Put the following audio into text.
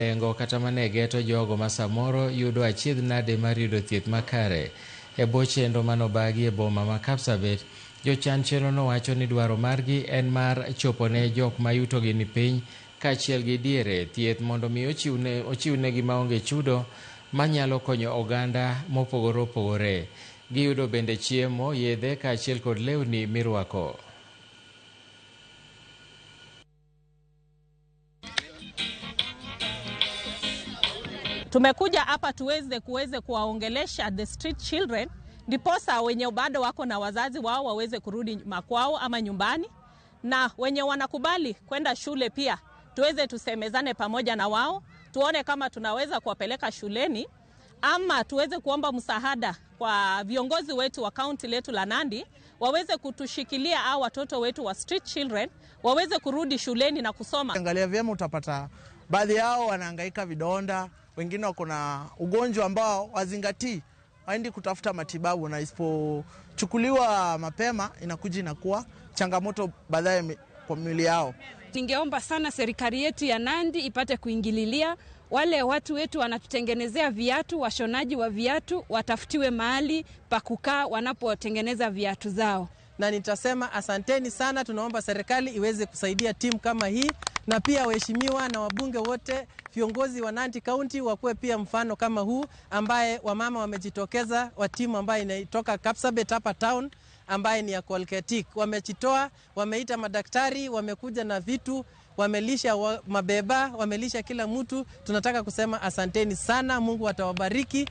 Lengo kata mana e geto jogo ma samoro yudo achiedh nade mar yudo thieth makare. E bwo chenro manobagi e boma ma Kapsabet, jochan chenro nowacho ni dwaro margi en mar chopo ne jok ma yutogi ni piny kaachiel gi diere thieth mondo mi ochiwnegi maonge chudo manyalo konyo oganda mopogore opogore. Giyudo bende chiemo, yedhe kaachiel kod lewni mirwako. Tumekuja hapa tuweze kuweze kuwaongelesha the street children, ndiposa wenye bado wako na wazazi wao waweze kurudi makwao ama nyumbani, na wenye wanakubali kwenda shule pia tuweze tusemezane pamoja na wao, tuone kama tunaweza kuwapeleka shuleni ama tuweze kuomba msaada kwa viongozi wetu wa kaunti letu la Nandi waweze kutushikilia au watoto wetu wa street children waweze kurudi shuleni na kusoma. Angalia vyema, utapata baadhi yao wanahangaika vidonda, wengine wako na ugonjwa ambao wazingatii, waendi kutafuta matibabu, na isipochukuliwa mapema inakuja inakuwa changamoto baadaye kwa miili yao. Ningeomba sana serikali yetu ya Nandi ipate kuingililia wale watu wetu wanatutengenezea viatu, washonaji wa viatu watafutiwe mahali pa kukaa wanapotengeneza viatu zao. Na nitasema asanteni sana, tunaomba serikali iweze kusaidia timu kama hii, na pia waheshimiwa na wabunge wote, viongozi wa Nandi County wakuwe pia mfano kama huu, ambaye wamama wamejitokeza wa timu ambaye inatoka Kapsabet hapa town, ambaye ni ya Kolketik. Wamejitoa, wameita madaktari, wamekuja na vitu, wamelisha mabeba, wamelisha kila mtu. Tunataka kusema asanteni sana, Mungu atawabariki.